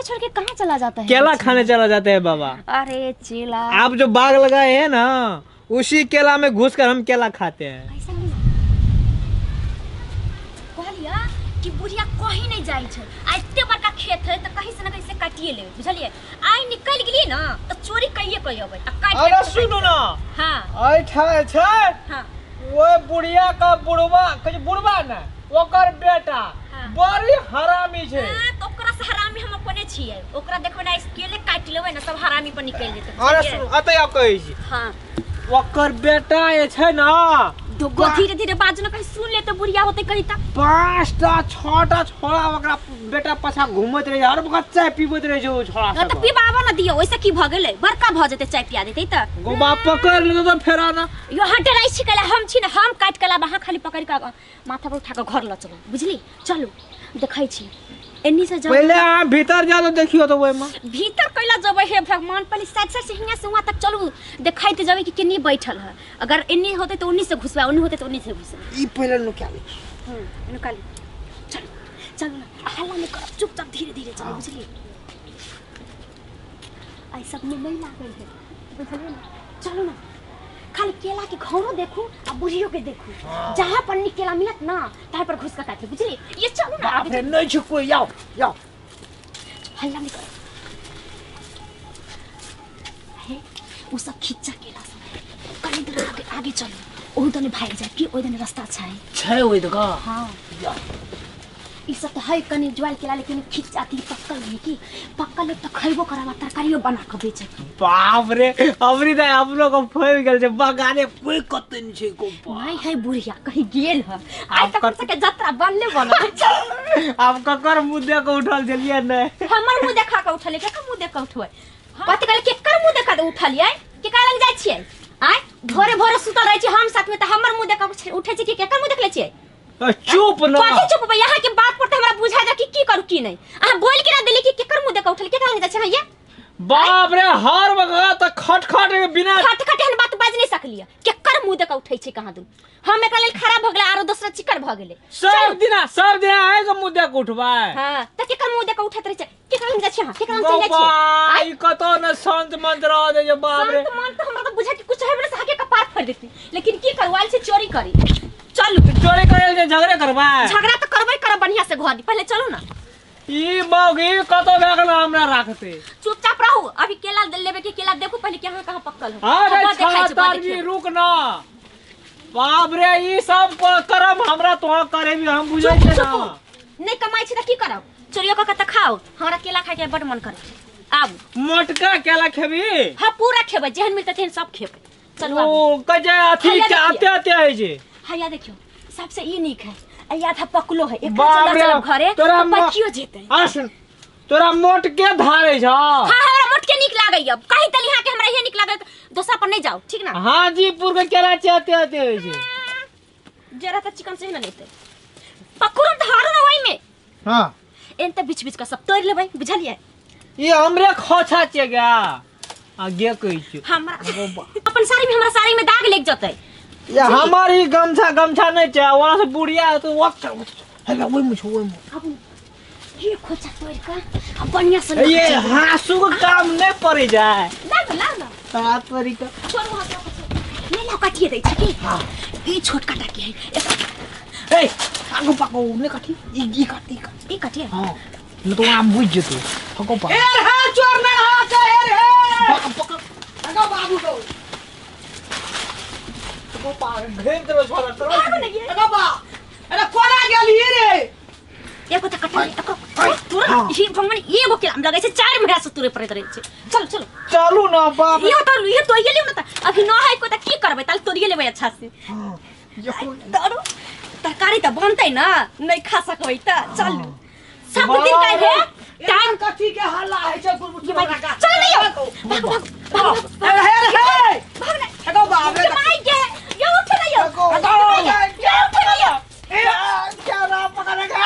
छोड़ के कहाँ चला जाता है? केला खाने चला जाते हैं बाबा। अरे चेला, आप जो बाग लगाए हैं ना, उसी केला में घुस कर हम केला खाते हैं। कहलिया कि बुढ़िया कहीं नहीं जाई छै, आ एते बड़का खेत है त कहीं से न कहीं से काटिए ले, बुझलिए? आई निकल गेली ना त चोरी कहिए कहि अबै आ काट। अरे सुनो ना, हां आई छै छै, हां वो बुढ़िया का बुढ़वा, कहे बुढ़वा ना, ओकर बेटा बड़ी हरामी छै। हां त ओकरा से हरामी हम अपने छियै, ओकरा देखबै ना केले काटि लेबै ना सब हरामी पर निकल जेतै। अरे सुन, अतै आ कहै छी, हां ओकर बेटा जे छै ना, दुगो धीरे धीरे बाजू ना, कहीं सुन ले तो बुढ़िया होते कहीं ता। 5टा 6टा छोड़ा ओकरा बेटा पाछा घुमैत रहे, हर वक्त चाय पीबैत रहे छै ओ छोड़ा सब। त पीबाबो ना दियो, ओइसे की भ गेलै, बड़का भ जेतै चाय पिया देतै त। गोबा पकड़ लेतै त फेर आना। यो हटे रहै छी कला, हम छी ना, हम काट कला अहाँ खाली पकड़ के माथा पर उठा के घर ल चलू, बुझली? चलू देखै छी एन्नी से जाओ। पहले अहाँ भीतर जा तो देखियो तो ओइमा भीतर कैला जबै हे भगवान, पहले साइड साइड से हियां से वहां तक चलू, देखैत जबै कि केनी बैठल है। अगर एन्नी होते तो ओन्नी से घुसबा, ओन्नी होते तो ओन्नी से घुसबा। ई पहले नुका ले। नुका ले, चलू चलू ना, हल्ला नहीं करब, चुपचाप धीरे धीरे चलू, बुझली? आई सब में नहीं लागल है, बुझलिए ना? चलू ना, खाली केला के घरो देखू आ बुढ़ियो के देखू, जहाँ पर नी केला मिलत ना ताहे पर घुस के काट ले, बुझली? ये चलू ना, बाप रे नहीं छै कोई, आओ आओ, हल्ला नहीं करो। हे उ सब खिच्चा केला सब कनी दूर आगे आगे चलू, ओहु दने भाग जाए कि ओइ दने रास्ता छै छै ओइ दगा। हां ई सब त है कनी ज्वाल केला, लेकिन खिच्चा अथी पक्कल नहीं की पक्कल त खइबो करब आ तरकारियो बना के बेचे। बाप रे अबरी दाई अपनो को फैल गेल छै बगाने, कोई कतै नहीं छै को नहीं है बुढ़िया कहीं गेल है। आइ तक के जतरा बनले बनल। आप ककर मुंह देख के उठल छलियै नै? हमर मुंह देखा के उठले, केकर मुंह देख के उठबै? कथि कहले केकर मुंह देखा के उठलियै? केकरा लग जाइ छियै? आइ भोरे भोरे सुतल रहै छी हम साथ में, त हमर मुंह देख के उठै छी कि केकर मुंह देखले छियै? चुप ना, कथि चुप? यहाँ के बात पर त हमरा बुझा जा कि की करू की नहीं। अहाँ बोल के ना देली कि केकर मुंह देख के उठल, केकरा लग जाइ छियै? बाप रे हर वक्त त खट खट बिना खट खट एहन बात बाज नहीं सकलियै। केकर मुंह देख के उठै छै कहाँ दून? हम एकरा लेल खराब भ गेलै आरो दोसरा चिकर भ गेलै। सब दिना आइ के मुंह देख के उठबै। हां त केकर मुंह देख के उठैत रहै छै? केकरा लग जाइ छियै अहाँ? केकरा लग चलि जाइ छियै? ई कतो न संत मंत्र रह दे जे। बाप रे संत मन त हमरा त बुझा कि कुछ हेबे से आके कपार फोड़ देती, लेकिन की करू, आयल छै चोरी करी। चलू चोरी करे जे झगड़े करबै? झगड़ा त करबै करब बढ़िया से घर पहले चलू ना। ई मौगी कतो भए गेल हमरा राखते। चुपचाप रहू, अभी केला लेबे के केला देखू पहले कहां कहां पक्कल हो। अरे छातार भी रुक ना। बाप रे ई सब करम हमरा तोहा करे भी हम बुझै छै ना। नहीं कमाई छी त की करब, चोरियो क के त खाओ। हमरा केला खाय के बड मन करे छै। आब मोटका केला खेबी? हां पूरा खेबै, जेहन मिलतै तेहन सब खेबै। चलू आब। ओ कजे अथी के आते आते है जे। हैया देखियो सबसे ई नीक है, आ आधा पकलो है, एक चलब चलब घरे तोरा पकियो जेतै। आ सुन, तोरा मोट के धारे छ? हां हमरा मोट के नीक लागैया, कहि तली हां के हमरा इहे नीक लागत, दोसरा पर नहीं जाओ, ठीक ना? हाजीपुर के केला चाहते आते है जे। जरा त चिकन से ना लेते पकुरम धारो ना ओइ में। हां एन त बीच बीच का सब तोड़ लेबै, बुझलियै? ई हमरे खोछा छे गा आगे कहै छी हमरा अपन साड़ी में, हमरा साड़ी में दाग लग जतै। ये हमारी गमछा गमछा नहीं चाहिए, वहां से बुढ़िया तो वक्त है ओइ में छो ओइ में। अब ये खोछा तोड़ के अब बढ़िया से ये हासू के काम नहीं पड़े जाए। ला ना ला ना हाथ परी का छोड़, वहां से नहीं लाओ, काटिए दै छी की। हां ई छोटका टाकी है। ए आगो पाको ने काटी, ई ई काटी ई काटिए। हां न तो आम बुझ जेतौ हको पा। ए रे चोर ना हा के ए रे पकड़ आगो बाबू को को पा घेर देबो छोरा तोरा। आगो बा, अरे कोना गेली रे? एगो त कटल एको तुरंत ही भगवान एगो केला लगै छै 4 महीना से तुरे पड़ैत रहै छै। चलू चलू चलू ना बाप। यो त ये तोड़िए लियौ ना त अभी न है को त की करबै, ताल तोड़िए लेबै अच्छा से। हां तोड़ू तरकारी त बनतै ना, नहीं खा सकबै त चलू सब दिन काहे रे टाइम कथी के हल्ला है छै गुरमुखी का। चल नहीं भाग भाग भाग। अरे हे रे भाग ना एगो बाप रे माई के यो उठ ना यो यो उठ ना यो ए क्या ना पकड़ेगा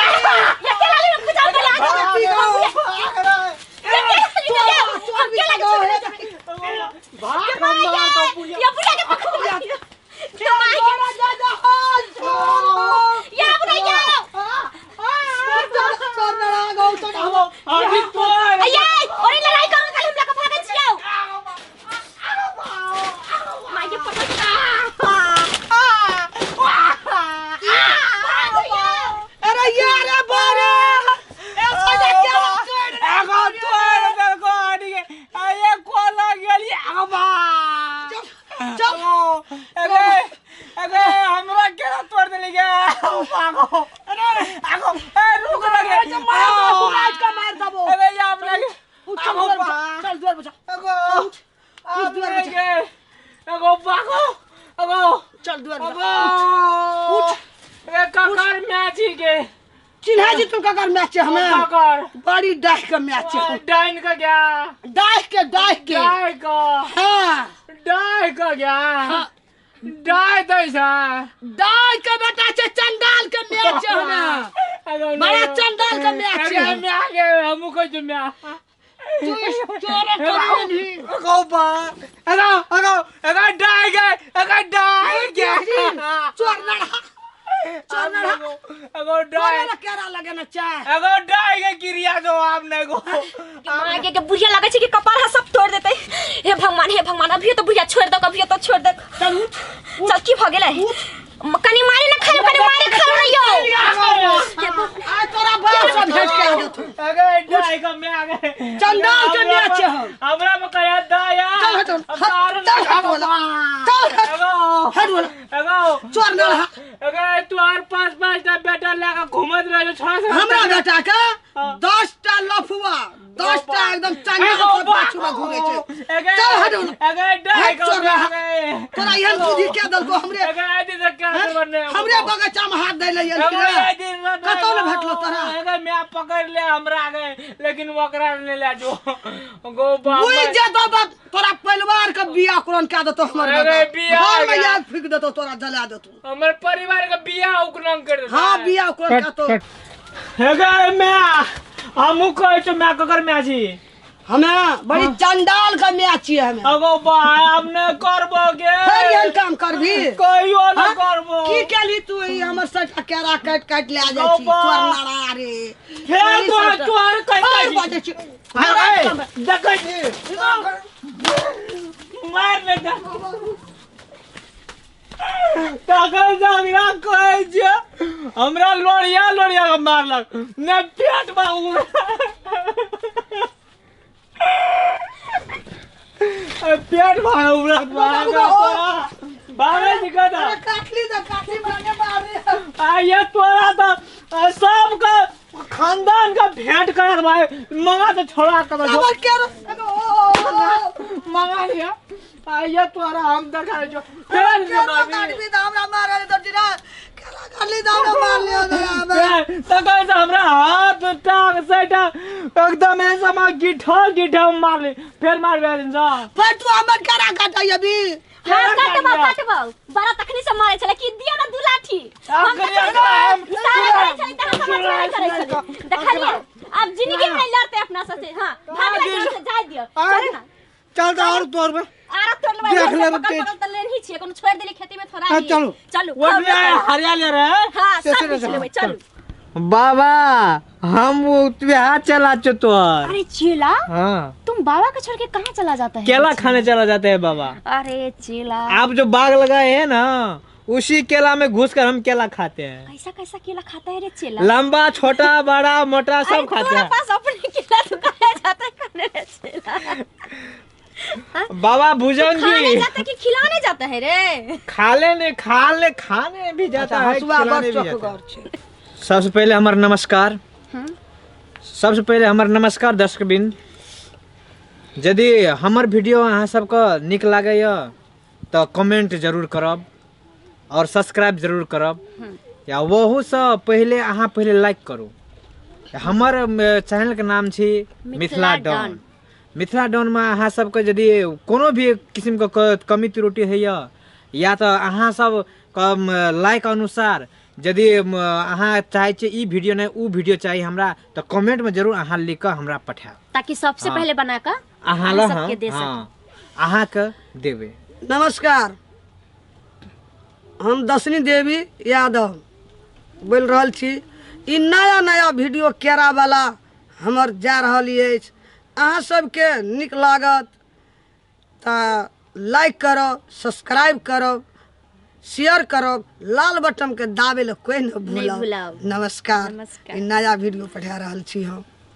ये केला ले खुजा केला हम केला भाग मार तो पुलिया ये बुढ़िया के पकड़ के माई जा जा या बुढ़िया चोर ना गौ चोर अभी तो ये चिन्हा जी तू ककर मैच है हमें बड़ी डाह के मैच है डाइन का क्या डाह के डाह के डाह का हां डाह का क्या डाह दैसा डाह के बेटा छे चंडाल के मैच है हमें बड़ा चंडाल के मैच है मैं आ गए हमू को जो मैं तू तोरा करी नहीं अगो बा अगो अगो अगो डाह गए अगो डाह गया चोर नड़ा चोर नड़ा अगो डाह केरा लगे ना चाय अगो डाह के क्रिया जो आप ने को आगे के बुढ़िया लगे छै कि कपार सब तोड़ देते। हे भगवान हे भगवान अभी तो बुढ़िया छोड़ दो अभी तो छोड़ दो। चल उठ चल की भ गेलै कनी मारे ना खाओ कनी मारे खाओ ना यो आ तोरा बाप सब भेट के आ जेतौ। अगे डाह के मैं आ गए चंडाल के मैच है हमरा में कया दाया चल हट चल हट बोला चल हट बोला अगो चोर नड़ा अगे तोहर पांच पांच टा बेटा लेके घुमत रहे छो हमरा बेटा के 10 टा लफुआ 10 टा एकदम चंगा के पाछू में घूमे छै। चल हट अगे डाह के तोरा एहन बुद्धि के दलको हमरे अगे आदि से क्या करने हमरे बगीचा में हाथ दै ले कतौ ने भेटलो तोरा। अगे मैं पकड़ ले हमरा आगे लेकिन ओकरा ले ले जो गो बाप बुझ जे दो बाप तोरा परिवार के बियाह कुरन के देतो हमर अरे बियाह घर में याद फेंक देतो तोरा जला देतो हमर परिवार के बियाह उकरन कर देतो। हां बियाह उकरन के तो अगे मैं हमू कहै छौ मैं ककर मैं छी हमें बड़ी चंडाल के मैं छी हमें। अगो बा हम ने करबो गे फेर एहन काम करबी कहियो न करबो की केली तू ई हमर सटा केरा काट काट ले जाइ छी चोर नारा रे फेर तो चोर कहै बाजै छी अरे देखै छी मार ले जा तखन झगड़ा कहै छै हमरा लोरिया लोरिया के मारलक ने पेट बाबू पेट भाग बाबे जी का काटली द काटली मारने मारे आ ये तोरा तो सब का खानदान का भेंट कर भाई मंगा तो छोड़ा कर हमर के मंगा लिया आ ये तोरा हम देखा जो फेर काटली द हमरा मारे दो जीरा केरा काटली द हमरा मार लियो तखन से हमरा हाथ टांग सेटा एकदम ऐसा मा गिठा गिठा मार ले फेर मार बेन जा पर तू हमर केरा काटै अभी। हां काटबो काटबो बड़ा तखनी से मारे छले कि दिया ना दू लाठी हम इशारा करे छले त हम समझ नहीं करे छले देखलिए अब जिंदगी में लड़ते अपना से। हां भाग ले से जाय दियो चल ना चल त और तोड़ में आरा तोड़ लेबै पकड़ पकड़ त लेन ही छिए कोनो छोड़ देली खेती में थोड़ा चलू चलू वो हरियाली रे। हां सब बीछ लेबै चलू बाबा हम बिहार चला चो तोहर। अरे चेला हाँ तुम बाबा को छोड़ के कहाँ चला जाता है? केला खाने चला जाते हैं बाबा। अरे चेला आप जो बाग लगाए हैं ना उसी केला में घुस कर हम केला खाते हैं। कैसा कैसा केला खाता है रे चेला? लंबा छोटा बड़ा मोटा सब खाते हैं। पास अपने केला तो खाया जाता है खाने रे चेला। बाबा भुजंग जी जाता कि खिलाने जाता है रे? खाने खाने खाने भी जाता है खिलाने भी जाता है। सबसे पहले हमार नमस्कार। सबसे पहले हमार नमस्कार दर्शकबिन। यदि हमर वीडियो अहाँ सबके नीक लागैया तो कमेंट जरूर करब और सब्सक्राइब जरूर करब या वहूसँ पहले अहाँ पहले लाइक करू। हमर चैनल के नाम छी मिथिला डॉन। मिथिला डॉन में अहाँ सबके यदि कोनो भी किस्मके कमी त्रुटि होइए या तो अहाँ सब लाइक अनुसार यदि अहाँ चाहे छी ई वीडियो नहीं उ वीडियो चाहिए हमरा तो कमेंट में जरूर अहाँ लिख के हमरा पठायब ताकि सबसे पहले बना के अहाँ ला सबके दे सकी अहाँ के देबे। नमस्कार, हम दशनी देवी यादव बोल रहल छी। ई नया नया वीडियो केरा वाला हमर जा रहल अछि। अहाँ सबके नीक लागत त लाइक करब, सब्सक्राइब करब, शेयर करब, लाल बटन के दाबे ले कोई न भूलब। नमस्कार, नया वीडियो पठा रहल छी हम।